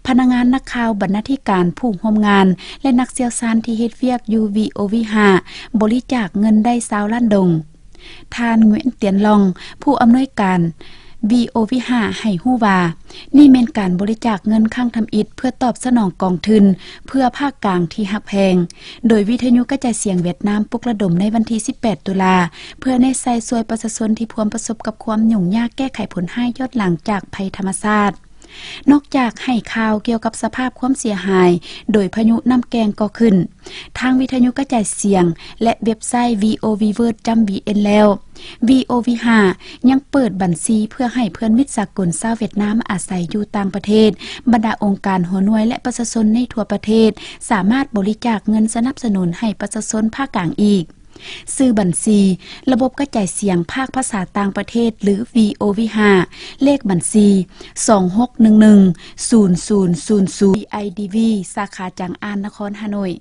ພະນັກງານ, ນັກຂ່າວ, ບັນນາທິການ, ຜູ້ຮ່ວມງານ ແລະ ນັກຊ່ຽວຊານທີ່ເຮັດວຽກຢູ່ ວີໂອວີຫ້າ ບໍລິຈາກເງິນໄດ້ຊາວລ້ານດົງ. ທ່ານ ງວຽນ ຕຽນ ລອງ ຜູ້ອຳນວຍການ ວີໂອວີຫ້າ ໃຫ້ຮູ້ວ່າ ນີ້ແມ່ນການບໍລິຈາກເງິນຄັ້ງທຳອິດ ເພື່ອຕອບສະໜອງກອງທຶນເພື່ອພາກກາງທີ່ຮັກແພງ, ໂດຍວິທະຍຸກະຈາຍສຽງຫວຽດນາມ ປຸກລະດົມໃນວັນທີສິບແປດ ຕຸລາ ເພື່ອແນໃສ່ຊ່ວຍປະຊາຊົນທີ່ພວມປະສົບກັບຄວາມຫຍຸ້ງຍາກ ແກ້ໄຂຜົນຮ້າຍຍ້ອນຫຼັງຈາກໄພທຳມະຊາດ. ນອກຈາກໃຫ້ຂ່າວກ່ຽວກັບສະພາບຄວາມເສຍຫາຍໂດຍພາຍຸນ້ຳແກ່ງກໍ່ຂຶ້ນ ທາງວິທະຍຸກະຈາຍສຽງ ແລະ ເວັບໄຊ ວີໂອວີ ເວີດ ຈຳ ວີເອັນ ແລ້ວ, ວີໂອວີຫ້າ ຍັງເປີດບັນຊີເພື່ອໃຫ້ເພື່ອນມິດສາກົນຊາວຫວຽດນາມອາໄສຢູ່ຕ່າງປະເທດ, ບັນດາອົງການ, ຫົວໜ່ວຍ ແລະ ປະຊາຊົນໃນທົ່ວປະເທດ ສາມາດບໍລິຈາກເງິນສະໜັບສະໜູນໃຫ້ປະຊາຊົນພາກກາງອີກ. ຊື່ບັນຊີ ລະບົບກະຈາຍສຽງພາກພາສາຕ່າງປະເທດ ຫຼື ວີໂອວີຫ້າ ເລກບັນຊີ ສອງຫົກໜຶ່ງໜຶ່ງ ສູນສູນສູນສູນ ວີໄອດີວີ ສາຂາຈາງອານ ນະຄອນຮ່າໂນ້ຍ.